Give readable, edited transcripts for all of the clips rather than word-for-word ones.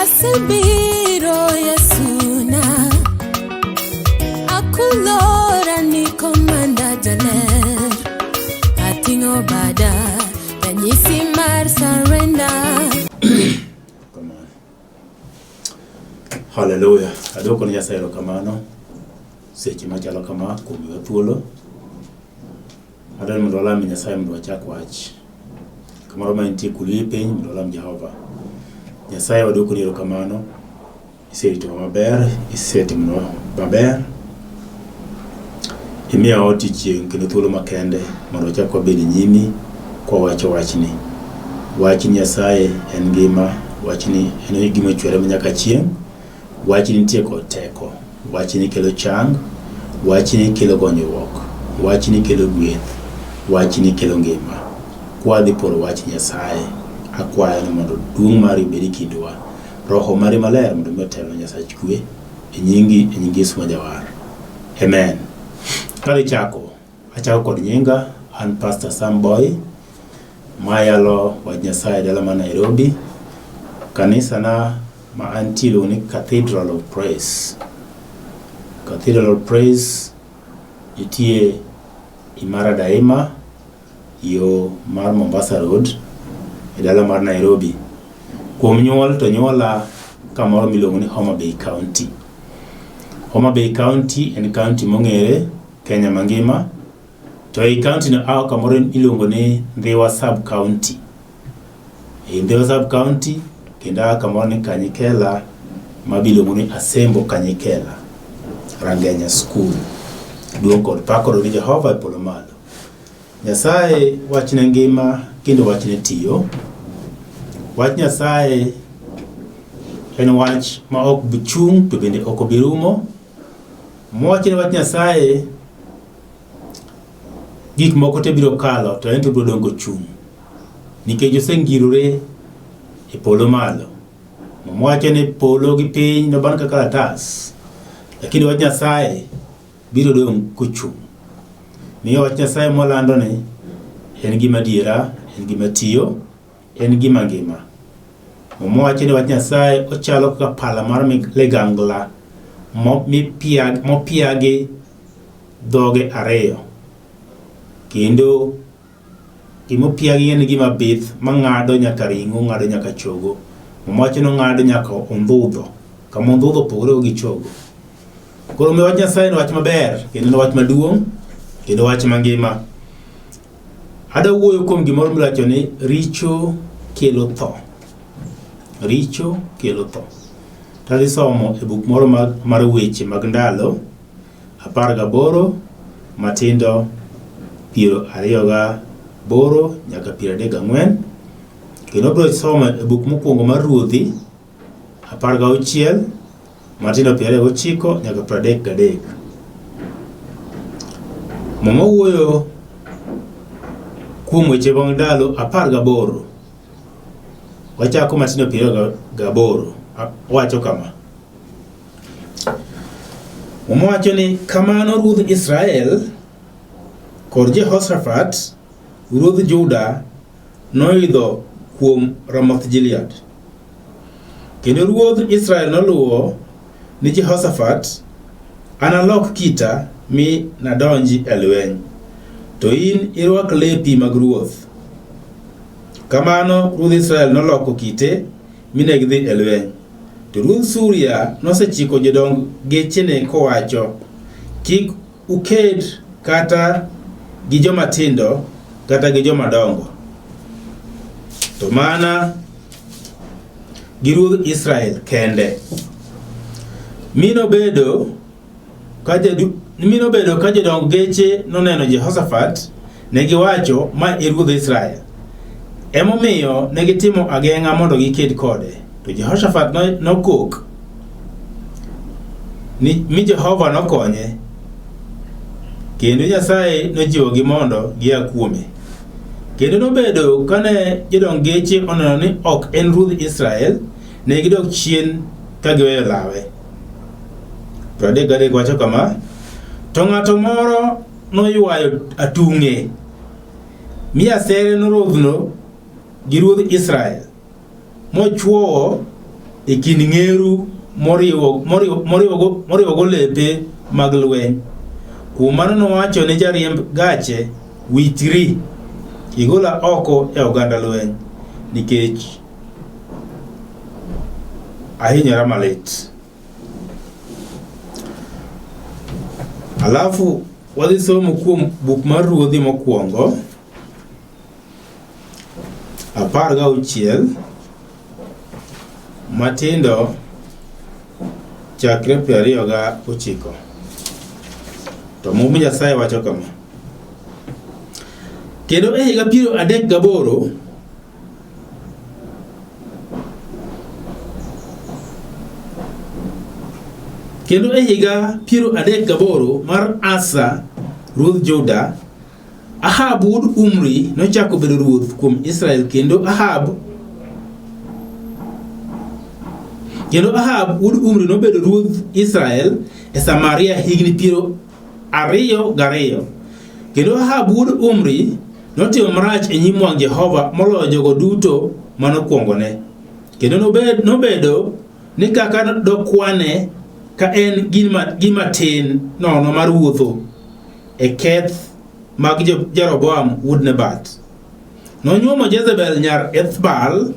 Asebiro Yesuna, akulora ni komanda jaler, ating'o bada ranyisi mar surrender. Kamano. Haleluya. Adwoko ne Nyasaye erokamano seche machalo kama kuom miwa thuolo. Adwaro ni mondo walam Nyasaye mondo wachak wach. Kamoro ma intie kulwi piny mondo walam Jehova. Nyasaye wadwokoni erokamano. Iseritowa maber, isetimonwa maber. Imiyowa odiechieng' kendo thuolo makende mondo wachak wabed e nyimi kwawacho wachni. Wach Nyasaye en ngima, wachni en gima ochwere manyaka chieng'. Wachni nitie kod teko. Wachni kelo chang, wachni kelo gonyruok, wachni kelo gweth, wachni kelo ngima. Kwadhi poro wach Nyasaye, akwayo ni mondo duong' mari obed e kindwa. Roho mari maler mondo mi otelnwa Nyasach kwe, e nyingi, e nying Yesu ma Jawar. Amen. Kadhi chako, achako kod nyinga, an Pastor Sam Boy, mayalo wach Nyasaye e dala mar Nairobi. Kanisana ma antie iluongo ni Cathedral of Praise. Cathedral of Praise nitie Imara Daima yo mar Mombasa Road e dala mar Nairobi. Kuom nyuol to nyuola kamoro miluongo ni Homa Bay County. Homa Bay County en county mong'ere Kenya mangima to ei county no ao kamoro iluongo ni Ndhiwa Sub County. Ei Ndhiwa Sub County kendo a kamoro ni Kanyikela ma biluongo ni Asembo Kanyikela Rangenya School. Duong' kod pak odog ni Jehova e polo malo. Nyasaye wachne ngima kendo wachne tiyo. Wach Nyasaye en wach ma ok bi chung' to bende ok obi rumo. Mwachi ni wach Nyasaye gik moko te biro kalo to en to biro dong' kochung' nikech osengirore e polo malo. Muma wacho ni polo gi piny noban ka kalatas, lakini wach Nyasaye biro dong' kochung'. Miyo wach Nyasaye mwalando ni en gima adiera, en gima tiyo, en gima ngima. Muma wacho ni wach Nyasaye ochalo kaka pala mar ligangla mopiagi dhoge ariyo. Kendo gima opiagi en gima bith mang'ado nyaka ring'o, ng'ado nyaka chogo. Muma wacho ni ong'ado nyaka ondhudho. Kama ondhudho opogore gi chogo. Koro omiyo wach Nyasaye en wach maber kendo en wach maduong' kendo wach mangima. Adwa wuoyo kuom gimoro miwacho ni richo kelo tho. Richo kelo tho. Tadhi somo e buk moro mar weche mag ndalo 18 matindo 28 nyaka 34. Kendo abiro somo e buk mokwongo mar Ruodhi 16 matindo 29 nyaka 33. Muma wuoyo kuom weche mag ndalo 18. Wachako matindo 28. Owacho kama. Muma wacho ni kamano ruodh Israel kod Jehoshafat ruodh Juda noidho kuom Ramoth Gilead. Kendo ruodh Israel noluwo ni Jehoshafat, Analok kita mi nadonji e lweny, to in irwak lepi mag ruoth. Kamano ruodh Israel noloko kite mi ne gidhi e lweny. To ruodh Suria nosechiko jodong gechene kowacho, Kik uked kata gi joma tindo kata gi joma dongo, to mana gi ruodh Israel kende. Mi nobedo ka mi nobedo ka jodong geche noneno Jehoshafat, ne giwacho, Ma e ruodh Israel. Emomiyo ne gitimo ageng'a mondo giked kode. To Jehoshafat nokok, mi Jehova nokonye, kendo Nyasaye nojiwogi mondo gia kuome. Kendo nobedo kane jodong geche oneno ni ok en ruodh Israel, ne gidok chien ka giweyo lawe. 33 wacho kama, to ng'ato moro noywayo atung'e, mi asere norodhno gi ruodh Israel, mochwowo e kind ng'eru moriwogo lepe mag lweny. Kuom mano nowacho ne jariemb gache, "Witri, igola oko e oganda lweny, nikech ahinyora malit." Alafu wadhi somo kuom buk mar Ruodhi mokwongo 16 matindo chakre 29. To Muma Nyasaye wacho kama: Kendo e higa 38 Kendo e higa 38 mar Asa ruodh Juda, Ahab wuod Omri nochako bedo ruoth kuom Israel kendo Ahab wuod Omri nobedo ruodh Israel e Samaria higni 22. Kendo Ahab wuod Omri notimo marach e nyim wang' Jehova moloyo jogo duto manokwongone. Kendo nobedo ni kaka dokwane ka en gima tin nono mar wuotho e keth mag Jeroboam wuod Nebat. Nonyuomo Jezebel nyar Ethbaal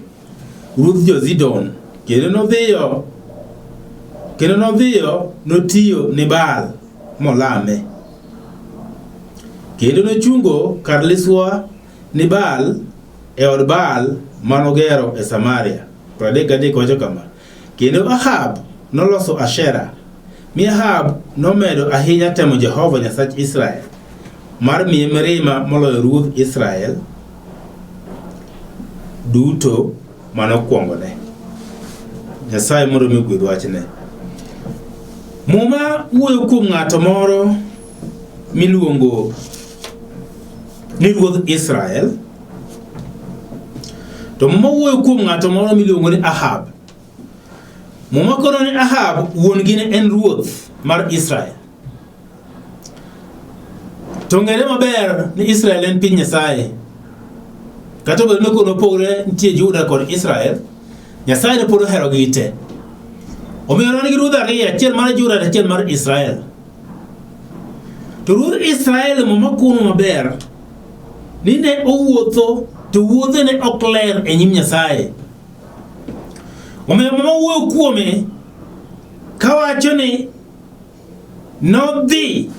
ruodh jo-Zidon, kendo nodhiyo notiyo ni Baal molame. Kendo nochungo kar liswa ni Baal e od Baal manogero e Samaria. 33 wacho kama: Kendo Ahab noloso Ashera, mi Ahab nomedo ahinya temo Jehova Nyasach Israel mar miye mirima moloyo ruodh Israel duto manokwongone. Nyasaye mondo mi ogwedh wachne. Muma wuoyo kuom ng'ato moro miluongo ni ruodh Israel. To Muma wuoyo kuom ng'ato moro miluongo ni Ahab. Muma kono ni Ahab wuon-gi ne en ruoth mar Israel. To ng'ere maber ni Israel en piny Nyasaye. Kata obedo ni kono opogre nitie Juda kod Israel, Nyasaye ne pod oherogi te. Omiyo ne gi ruodh ariyo, achiel mar Juda to achiel mar Israel. To ruodh Israel Muma kuno maber ni ne owuotho to wuodhe ne ok ler e nyim Nyasaye. Omiyo Muma wuoyo kuome kawacho ni nodhi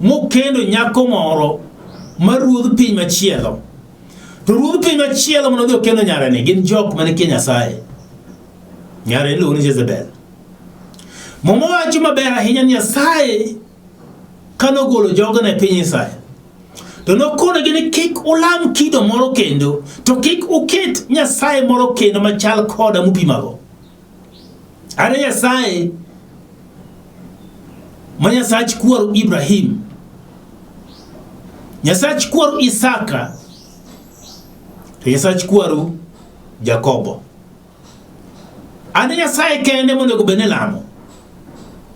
mokendo nyako moro mar ruodh piny machielo. To ruodh piny machielo mane odhi okendo nyareni gin jok mane kia Nyasaye. Nyare iluongo ni Jezebel. Muma wacho maber ahinya ni Nyasaye kanogolo jogene e piny Israel to nokonegi ni kik ulam kido moro kendo to kik uket Nyasaye moro kendo machal koda mupimago. An e Nyasaye ma Nyasach kwaru Ibrahim, Nyasach kwaru Isaka, to Nyasach kwaru Jakobo. An e Nyasaye kende monego bed ni lamo.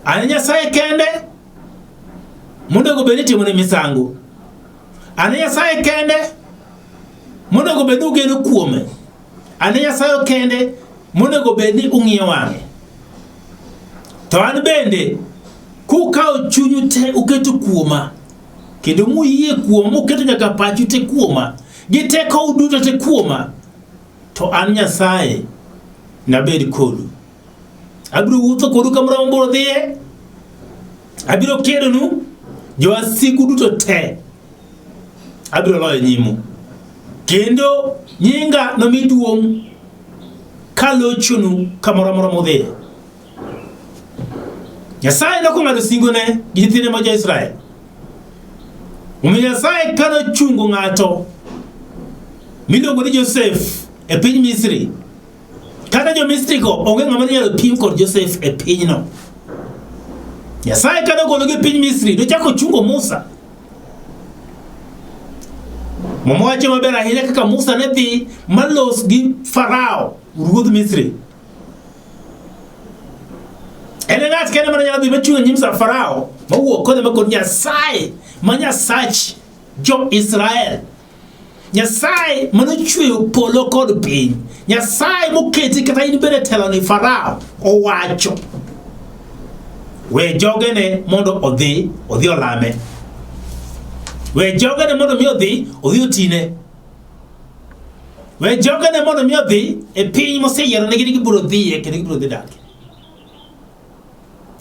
An e Nyasaye kende monego bed ni itimone misango. An e Nyasaye kende monego bed ni ugeno kuome. An e Nyasaye kende monego bed ni ung'iyo wang'e. To an bende kukawo chunyu te uketo kuoma kendo muyie kuoma muketo nyaka pachu te kuoma gi tekou duto te kuoma to an Nyasaye nabed kodu. Abiro wuotho kodu kamoro amora dhiye. Abiro kedonu jowasigu duto te. Abiro loyo nyimu. Kendo nyinga nomi duong' kalochonu kamoro amora mudhiye. Nyasaye nokong'ado singone gi nyithinde ma jo-Israel. Omiyo Nyasaye ka nochungo ng'ato miluongo ni Josef e piny Misri, kata jo-Misri go onge ng'ama ne nyalo pim kod Josef e pinyno. Nyasaye ka nogologi e piny Misri, nochako ochungo Musa. Muma wacho maber ahinya kaka Musa ne dhi malos gi Farao ruodh Misri. En e ng'at kende mane nyalo dhi machung' e nyim Farao mawuo kode ma kod Nyasaye ma Nyasach jo-Israel. Nyasaye manochweyo polo kod piny, Nyasaye moketi kata in bende telo ni Farao owacho, we jogene mondo odhi, odhi olame. We jogene mondo mi odhi, odhi otine. We jogene mondo mi odhi e piny moseyiero negi ni gibiro dhiye kendo gibiro dhi dakie.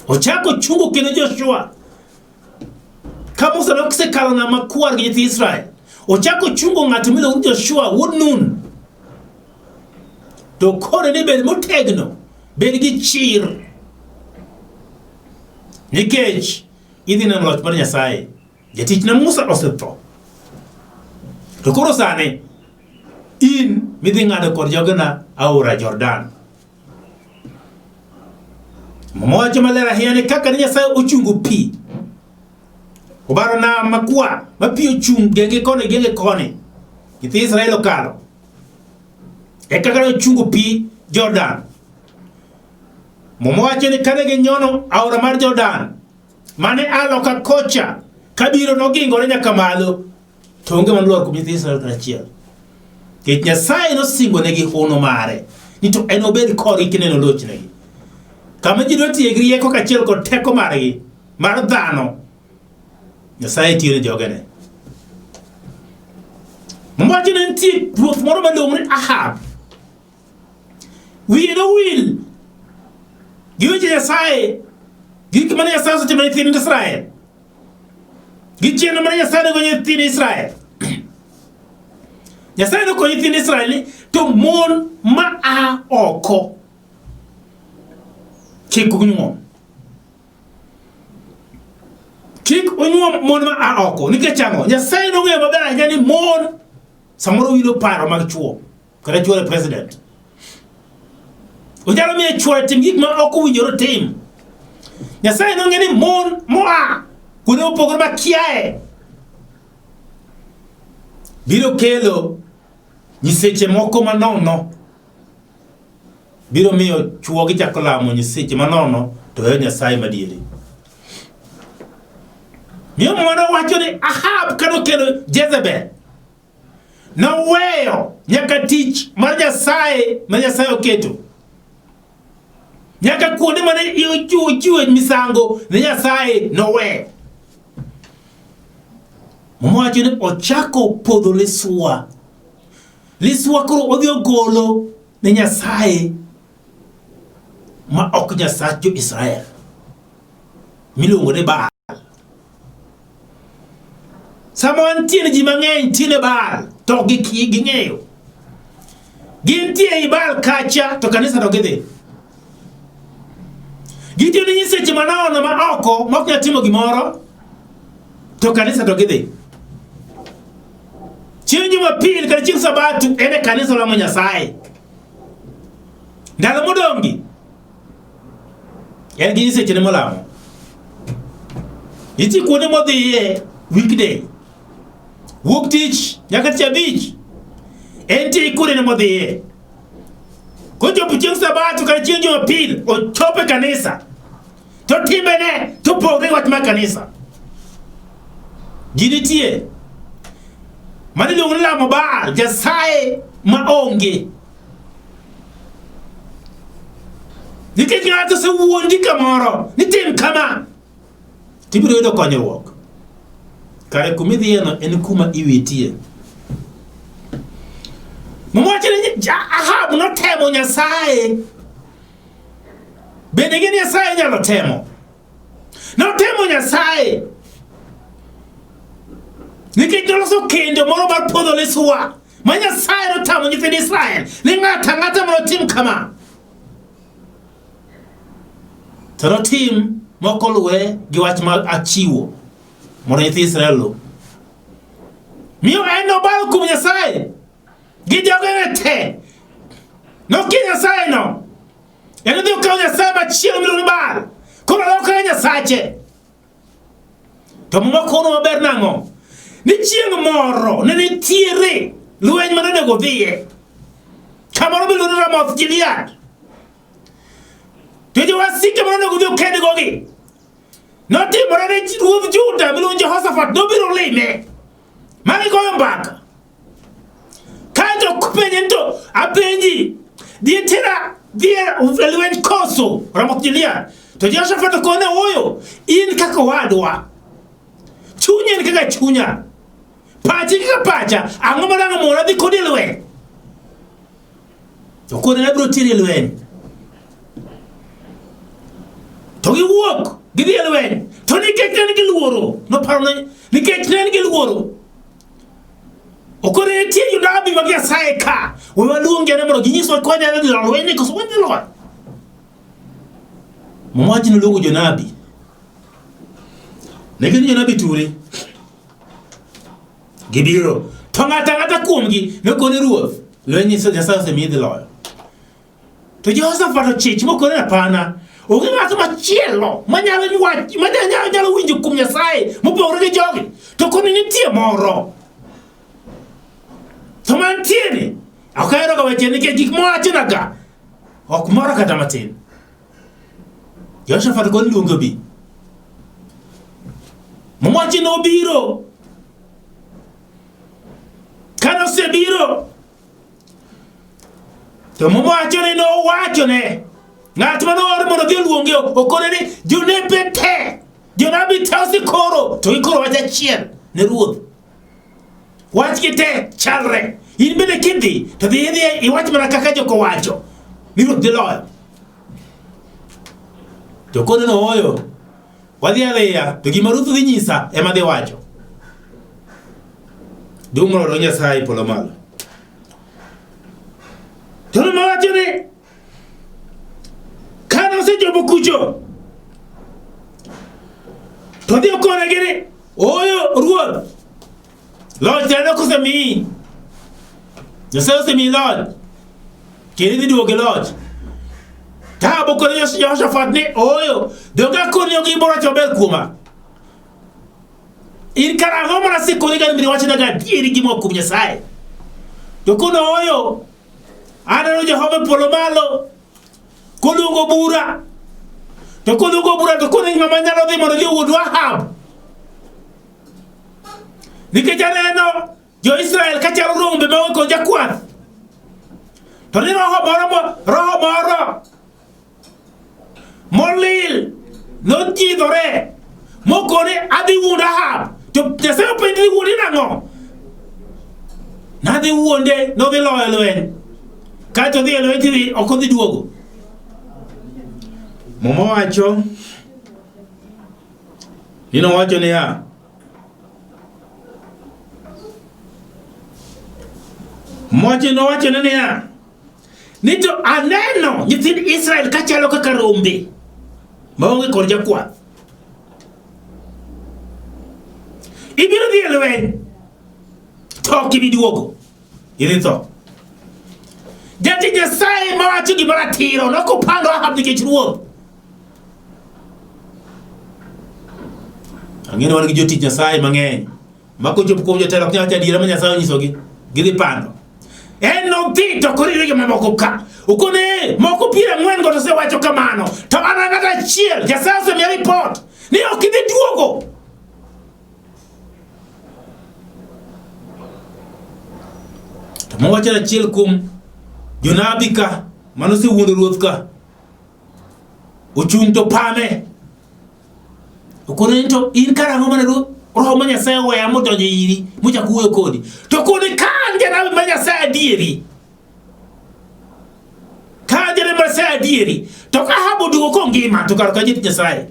Ochako chungo kendo Joshua Ka Musa ne osekalo nam makwar gi nyithi Israel, ochako chungo ng'ato miluongo ni Joshua wuod Nun. To kone ni bed motegno, bed gi chir. Nikech idhi neno loch mar Nyasaye. Jatichna Musa osetho. To koro sani in midhi ng'ado kod jogena aora Jordan. Muma wacho maler ahinya ni kaka ne Nyasaye ochungo pi, obaro nam makwar ma pi ochung' genge koni genge koni, nyithi Israel okalo. E kaka ne ochungo pi Jordan. Muma wacho ni kane ginyono aora mar Jordan, mane a loka kocha kabiro nogingore nyaka malo, to onge manolwar kuom nyithi Israel kata achiel. Nikech Nyasaye nosingo negi hono mare ni to enobed kodgi kineno lochnegi. Kama ji dwa tiye gi rieko kaachiel kod teko margi mar dhano, Nyasaye tiyo ne jogene. Muma wacho ni nitie ruoth moro maluongo ni Ahab. Wiye nowil gi weche Nyasaye, gik mane Nyasaye osetimo ne nyithind Israel. Gi chenro mane Nyasaye nigo nyithind Israel. Nyasaye nokonyo nyithind Israel ni to mon ma a oko kik unyuom. Kik unyuom mon ma a oko. Nikech ang'o? Nyasaye nong'eyo maber ahinya ni mon samoro wilo paro mag chwo. Kata chwore president. Onyalo miyo chwore tim gik ma ok owinjore otim. Nyasaye nong'e ni mon moa kuonde mopogore ma kiaye biro kelo nyiseche moko manono biro miyo chwogi chako lamo nyiseche manono to weyo Nyasaye madieri. Miyo muma nowacho ni Ahab kane okelo Jezebel Noweyo nyaka tich mar Nyasaye ma Nyasaye oketo. Nyaka kuonde mane ichiwe misango ne Nyasaye noweyo. Muma wacho ni ochako podho liswa. Liswa koro odhi ogolo ne Nyasaye ma ok Nyasach jo-Israel miluongo ni Baal. Sama wantie ni ji mang'eny tiyo ne Baal to ok ging'eyo. Gintie ei Baal kacha to kanisa to gidhi. Gitiyo ne nyiseche manono ma oko ma ok nyal timo gimoro to kanisa to gidhi. Chieng' Jumapil kata chieng' Sabato en e kanisa olamo Nyasaye. Ndalo modong'gi En gi nyisechene molamo. Nitie kuonde modhiye weekday. Wuok tich nyaka tich abich. Entie kuonde modhiye. Kochopo chieng' Sabato kata chieng' Jumapil, ochopo e kanisa. To timbene to pogre gi wach mar kanisa. Ji nitie. Mano iluongo ni lamo Baal, Nyasaye ma onge. Nikech ng'ato osewuondi kamoro ni tim kama, tibiro yudo konyruok. Kare kuma idhiyeno en kuma iwitie. Muma wacho ni Ahab notemo Nyasaye. Bende gin Nyasaye nyalo temo? Notemo Nyasaye. Nikech noloso kendo moro mar podho liswa. Ma Nyasaye notamo nyithind Israel ni ng'ato ang'ata mondo otim kama. To notim mok oluwore gi wach ma achiwo mondo nyithi Israel oluw. Miyo en nobalo kuom Nyasaye gi jogene te. Nokia Nyasaye no. En odhi okawo Nyasaye machielo miluongo ni Baal. Koro olokore Nyasache. To Muma kono maber nang'o? Ni chieng' moro ne nitiere lweny mane onego odhiye. Kamoro miluongo ni Ramoth Gilead. To jowasike mane onego odhi okedgogi. Notimore ne ruodh Juda miluongo ni Jehoshaphat nobiro lime. Ma gigoyo mbaka. Ok penje ni to apenji dhi tera dhi e lweny koso Ramoth Gilead. To Jehoshafat okone ooyo, in kaka owadwa, chunya en kaka chunya, pachi kaka pacha, ang'o ma dang' mona dhi kodi e lweny? To kone abiro teri e lweny. To giwuok gidhi e lweny. To nikech ne en gi luoro, noparo ni nikech ne en gi luoro, okone nitie jonabi mag Nyasaye ka, we waluongi ane mondo ginyiswa ka wanyalo dhi loyo lwenyni koso wadhi loyo. Muma wacho ni noluongo jonabi. Ne gin jonabi turi. Gibiro. To ng'ato ang'ata kuomgi nokone ruoth, lweny Nyasaye osemiyi idhi loyo. To Jehoshafat ochich mokone hapana. Onge ng'at machielo manyalo wach manyalo nyalo winjo kuom Nyasaye mopogore gi jogi. To koni nitie moro. To mantie ni ok ahero ga weche nikech gik mowachonaga ok mora kata matin. Jehoshafat koni luonge obi. Mowacho ni obiro. Kane osebiro To Muma wacho ni nowachone ng'at ma noor mondo odhi oluonge okone ni jonepe te jonabi te osekoro to gikoro wach achiel ne ruoth. Wachgi te chalre. In bende kidhi to dhi idhi iwach mana kaka joko wacho ni ruoth dhi loyo. To kone no ooyo wadhi adhiya to gima ruoth dhi nyisa ema dhi wacho. Duong' mondo Nyasaye polo malo. To Muma wacho ni kane osechopo kucho to odhi okonegi ni ooyo ruoth loch teno kosemiyi Nyasaye osemiyi loch kendo idhi duogo e loch Ahab okone Jehoshafat ni ooyo donge akoni ok ibiro wacho maber kuoma In kara ang'o mana sikoni ga ni wachna ga adieri gima kuom Nyasaye. To kono oyo aneno Jehova e polo malo koluongo bura. To koluongo bura to kone ng'ama nyalo dhi mondo odhi owuond Ahab. Nikech aneno Jo-Israel ka chalo rombe ma onge kod jakwath. To ni roho moro roho moro molil nojidhore mokone adhi wuond Ahab. To Nyasaye openje ni wuondi nang'o? Nadhi wuonde nodhi loyo lweny. Kaeto odhi e lweny tidhi ok odhi duogo. Muma wacho ni nowacho niya Moche nowachone niya, ni to aneno nyithind Israel kachalo kaka rombe maonge kod jakwath. Ibiro dhi e lweny to ok ibi duogo, idhi tho. Jatich Nyasaye mawacho gima ratiro nokopando Ahab nikech ruoth. Ang'e ni wan gi jotich Nyasaye mang'eny ma kochopo kuom jotelo ok nyal wacho adiera ma Nyasaye onyisogi, gidhi pando. En nodhi to koro iyudo jomamoko ka. Okone moko 40 go to osewacho kamano. To an ng'at achiel, Nyasaye osemiya ripot ni ok idhi duogo. To mowacho achiel kuom jonabi ka mane osewuondo ruoth ka ochung' to pame okone ni to in karang'o mane roho ma Nyasaye oweya modonjo iri mochako wuoyo kodi to koni ka an janabi ma Nyasaye adieri ka an janabi ma Nyasaye adieri to ka Ahab oduogo kongima to kar ka jit Nyasaye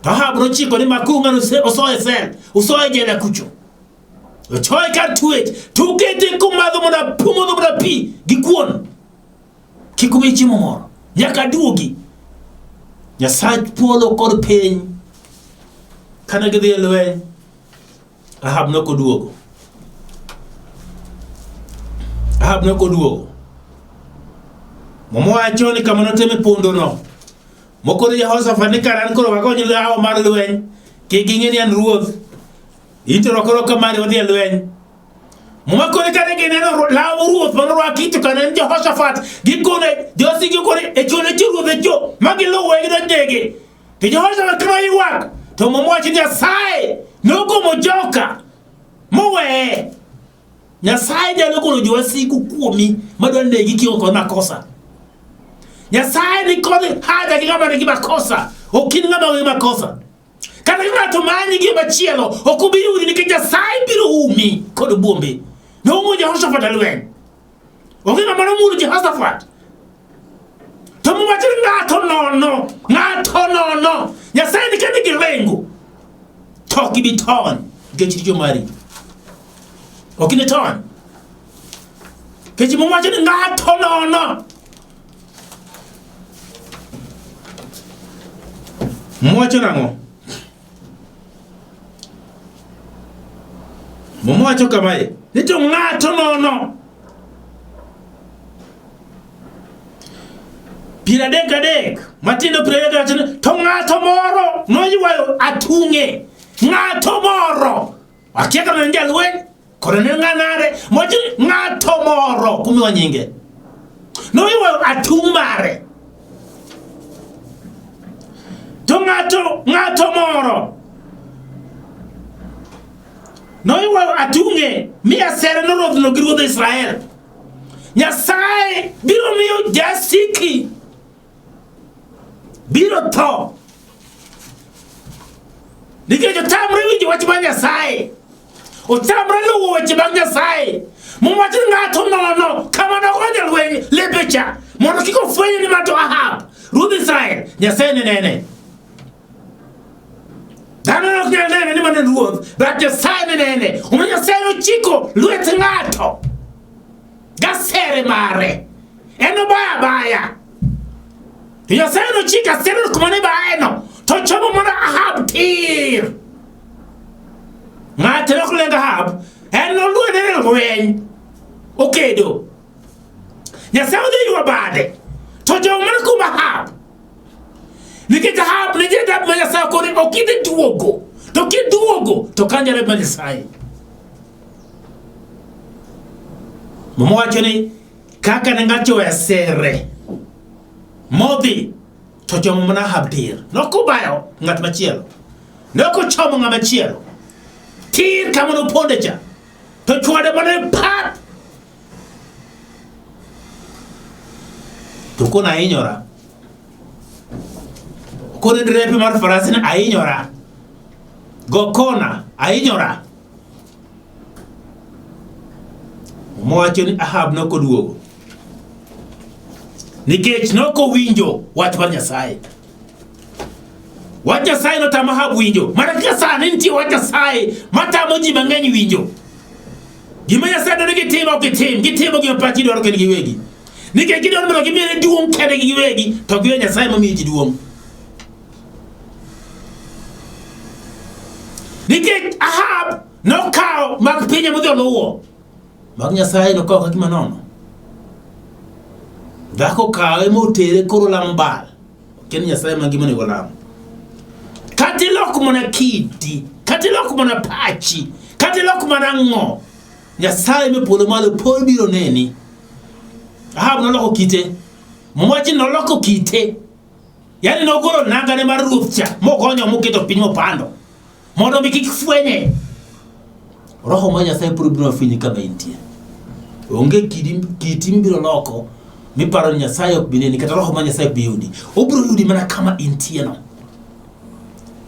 to Ahab nochiko ni makuru ng'ano osoye sel osoye jela kucho ochoye kar twech to ukete komadho mana pomodho mana pi gi kuon Kik umi chiemo moro. Nyaka duogi. Nyasach polo kod piny. Kane gidhi e lweny, Ahab ne ok oduogo. Ahab ne ok oduogo. Muma wacho ni kama noteme pondono, mokone Jehoshafat ni kara an koro wagony lawa mar lweny, kik ging'e ni an ruoth. In to rwakoro kamani wadhi e lweny. Muma kone kane gineno law ruoth mane orwaki to kane en Jehoshafat gikone jowasigi okone e chune chi ruoth e cho ma giluwe gidonjegi to Jehoshafat kama ywak to Muma wacho ni Nyasaye nogomo joka moweye. Nyasaye nyalo golo jowasigu kuomi madwa negi kionge kod makosa. Nyasaye ni kod haja gi ng'ama nigi makosa, ok in ng'ama onge makosa. Kata ka ng'ato manyi gi machielo, ok obi yudi nikech Nyasaye biro umi kod buombe. Noumo Jehoshafat e lweny. Onge ng'ama nomulo Jehoshafat. To muwacho ni ng'ato nono, ng'ato nono. Nyasaye ni kende gi lengo. To ok ibi tony nikech richo mari. Ok ini tony. Nikech muwacho ni ng'ato nono. Muwacho nang'o? Muma wacho kamae ni to ng'ato nono 33 matindo 30 wacho ni to ng'ato moro noywayo atung'e ng'ato moro akia kata ne jalweny koro ne ng'anare mowacho ni ng'ato moro kumiwa nyinge noywayo atung' mare to ng'ato ng'ato moro noywayo atung'e mi asere norodhno gi ruodh Israel. Nyasaye biro miyo jasiki biro tho nikech otamre winjo wach mar Nyasaye, otamre luwo weche mag Nyasaye. Mumwacho ni ng'ato nono kama nogonyo lweny lepe cha mondo kik ofweny ni mato Ahab ruodh Israel. Nyasaye ne nene. Dhano ne ok nyal nene ni mano en ruoth, but Nyasaye ne nene. Omiyo Nyasaye nochiko lwet ng'ato gasere mare. En obaya abaya. To Nyasaye nochiko asere kuma ne bayeno to chomo mana Ahab tir. Ng'ato ne ok leng Ahab, en noluwe ne lweny okedo. Nyasaye odhi ywa bade to jomo mana kuom Ahab. Nikech Ahab ne jadab ma Nyasaye kore ok idhi duogo. To kiduogo to kan jadab ma Nyasaye. Muma wacho ni kaka ne ng'ato owe asere modhi to chomo mana Ahab tir. Nokubayo ng'at machielo. Ne ok ochomo ng'ama chielo. Tir kama noponde cha. To chwade mana pap. To kona ahinyora. Koro derepe mar faras ni ahinyora. Go kona ahinyora. Mowacho ni Ahab nokoduogo. Nikech nokowinjo wach mar Nyasaye. Wach Nyasaye notamo Ahab winjo. Mana kaka sani nitie wach Nyasaye matamo ji mang'eny winjo. Gima Nyasaye dwaro ni gitim ok gitim, gitimo gima pachgi dwaro kendgi giwegi. Nikech gidwaro mondo gimire duong' kendgi giwegi, to giwe Nyasaye mamiyo ji duong'. Nikech Ahab nokawo mag pinye modhi oluwo, mag Nyasaye nokawo ka gima nono. Dhako kawe motere koro lamo Baal. Okia ni Nyasaye mangima onego lam. Kata ilok mana kiti, kata ilok mana pachi, kata ilok mana ang'o, Nyasaye me polo malo pod biro neni. Ahab noloko kite. Muma wacho ni noloko kite. Yaani nogolo nangane mar ruoth cha mogonyo moketo piny mopando mondo mi kik fwenye. Roho mar Nyasaye pod biro fwenyi kama intie. Onge kidi kiti mibiro loko miparo ni Nyasaye ok bi neni kata roho mar Nyasaye ok bi yudi. Obiro yudi mana kama intie no.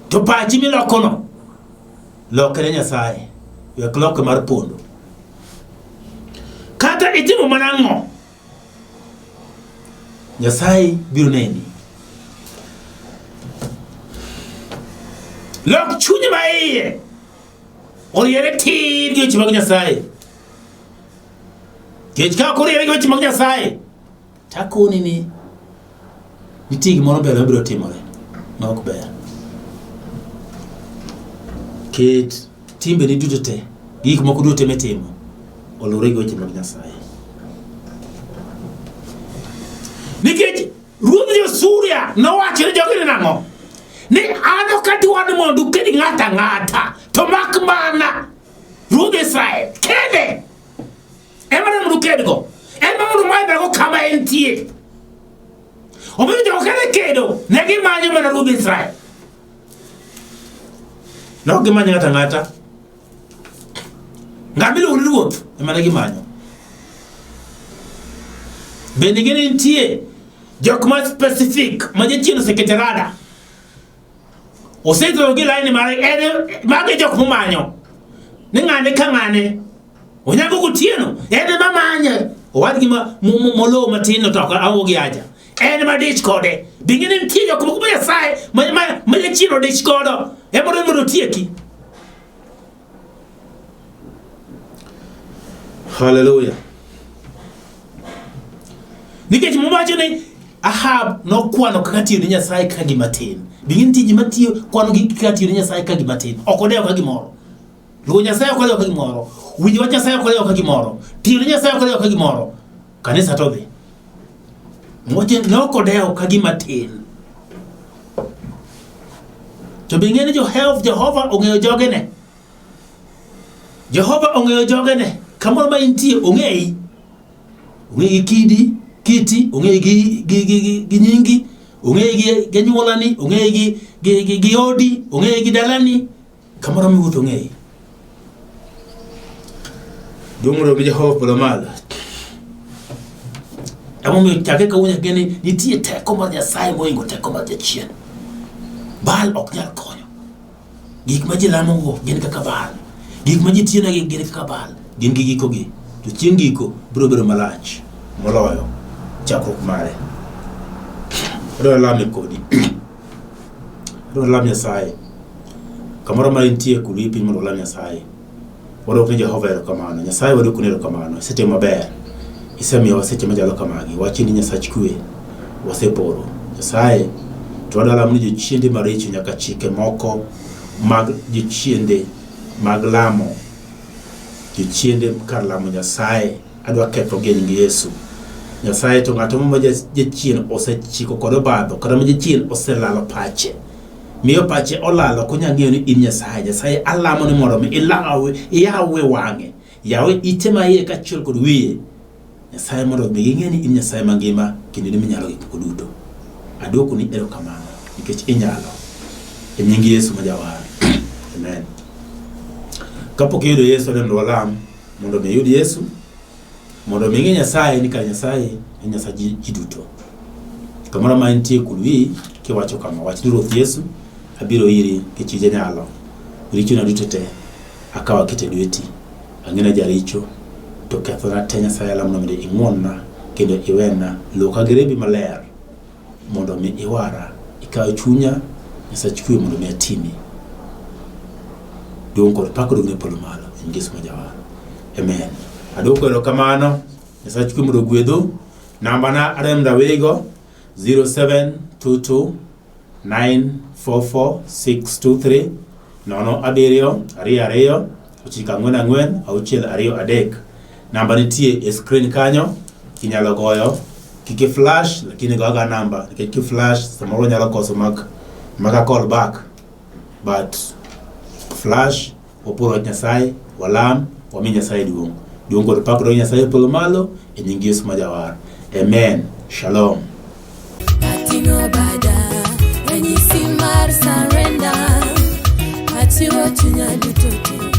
To pachi milokono loke ne Nyasaye. Wek loke mar pondo. Kata itimo mana ang'o, Nyasaye biro neni. Lok chunyi ma iye oriere tir gi weche mag Nyasaye. Nikech ka ok oriere gi weche mag Nyasaye, takoni ni nitie gimoro mbele mabiro timore ma ok ber. Ket timbeni duto te, gi gik moko duto te mitimo oluwre gi weche mag Nyasaye. Nikech ruodh jo-Suria nowacho ne jogi ni nang'o? Ni an ok adwar ni mondo uked gi ng'ato ang'ata, to mak mana ruodh Israel kende ema ne mondo ukedgo, ema mondo umadhego kama entie. Omiyo jogo kane kedo, ne gimanyo mana ruodh Israel. Ne ok gimanyo ng'ato ang'ata. Ng'ama iluongo ni ruoth ema ne gimanyo. Bende gini nitie jok ma specific ma jachien osekete rada. Osetero gi line mare en mago e jok momanyo. Ni ng'ane ka ng'ane. Onyango Gotieno en ema manye. Owadgi ma molowo matin no to ok awuo gi aja. En ema dich kode. Be ing'e ni nitie jok moko ma Nyasaye ma jachien odich godo. Ema odwa mondo otieki. Haleluya. Nikech Muma wacho ni Ahab nokwano kaka tiyo ne Nyasaye ka gima tin. Be ing'e ni nitie ji matiyo kwano gi kaka tiyo ne Nyasaye ka gima tin. Ok odewo ka gimoro. Luwo Nyasaye ok odewo ka gimoro. Winjo wach Nyasaye ok odewo ka gimoro. Tiyo ne Nyasaye ok odewo ka gimoro. Kanisa to dhi. Wacho ne ok odewo ka gima tin. To be ing'e ni Jehova ong'eyo jogene. Jehova ong'eyo jogene. Kamoro ma intie ong'eyi. Ong'eyi gi kidi, kiti, ong'eyi gi, gi, gi, gi, gi nyingi, ong'eyi gi, gi anyuolani, ong'eyi gi, gi, gi, gi odi, ong'eyi gi dalani. Kamoro miwuotho ong'eyi. Duong' mondo omi Jehova polo malo. Emomiyo chakre kawuono nyaka ni nitie teko mar Nyasaye mohingo teko mar jachien. Baal ok nyal konyo. Gik ma ji lamogo gin kaka Baal. Gik ma ji tiyonegi gin kaka Baal. Gin gi gikogi. To chieng' giko biro bedo malach moloyo chakruok mare. Adwaro lame kodi. Adwaro lam Nyasaye. Kamoro ma intie kulu piny mondo walam Nyasaye. Wadwoko ni Jehova erokamano. Nyasaye wadwoko ni erokamano. Isetimo maber. Isemiyowa seche machalo kamagi. Wachi ni Nyasach kwe. Waseporo. Nyasaye to wadwa lamo ni jochiende maricho nyaka chike moko mag jochiende mag lamo jochiende kar lamo Nyasaye adwa kethogi e nying Yesu. Nyasaye to ng'ato ma jachien osechiko kod obadho kata ma jachien oselalo pache miyo pache olal ok onyal ng'eyo ni in Nyasaye. Nyasaye alamo ni mondo mi ilawe iyawe wang'e yawe ite ma iye kaachiel kod wiye Nyasaye mondo mi ging'e ni in Nyasaye mangima kendo in minyalo gik moko duto. Adwokoni erokamano nikech inyalo. E nying Yesu ma Jawar. Amen. Kapok iyudo Yesu, adwa mondo walam mondo mi iyud Yesu, mondo mi ing'e Nyasaye ni kar Nyasaye en Nyasach ji ji duto. Kamoro ma intie kul wiyi kiwacho kama, wach ni Ruoth Yesu, abiro iri nikech ija nyalo. Richona duto te akawo aketo e lweti. Ang'e ni ajaricho, to kethona te Nyasaye alamo mondo ing'won-na kendo iwena. Luoka gi rembi maler mondo mi iwara, ikaw chunya, Nyasach kwe mondo mi atini. Duong' kod pak odog ne polo malo, e nying Yesu ma Jawar. Amen. Adwoko erokamano, Nyasach kwe mondo ogwedhu. Nambana adwa mondo awigo 0722 944 623 0 7 2 2 9 4 6 2 3. Namba nitie e screen kanyo, inyalo goyo. Kik i flash, lakini go aga namba nikech ki flash samoro nyalo koso mak maka call back but flash wapor wach Nyasaye, walam, wami Nyasaye duong'. Duong' kod pak dog Nyasaye e polo malo e nying Yesu ma Jawar. Amen. Shalom. Ating'o bada ranyisi mar surrender achiwo chunya duto te.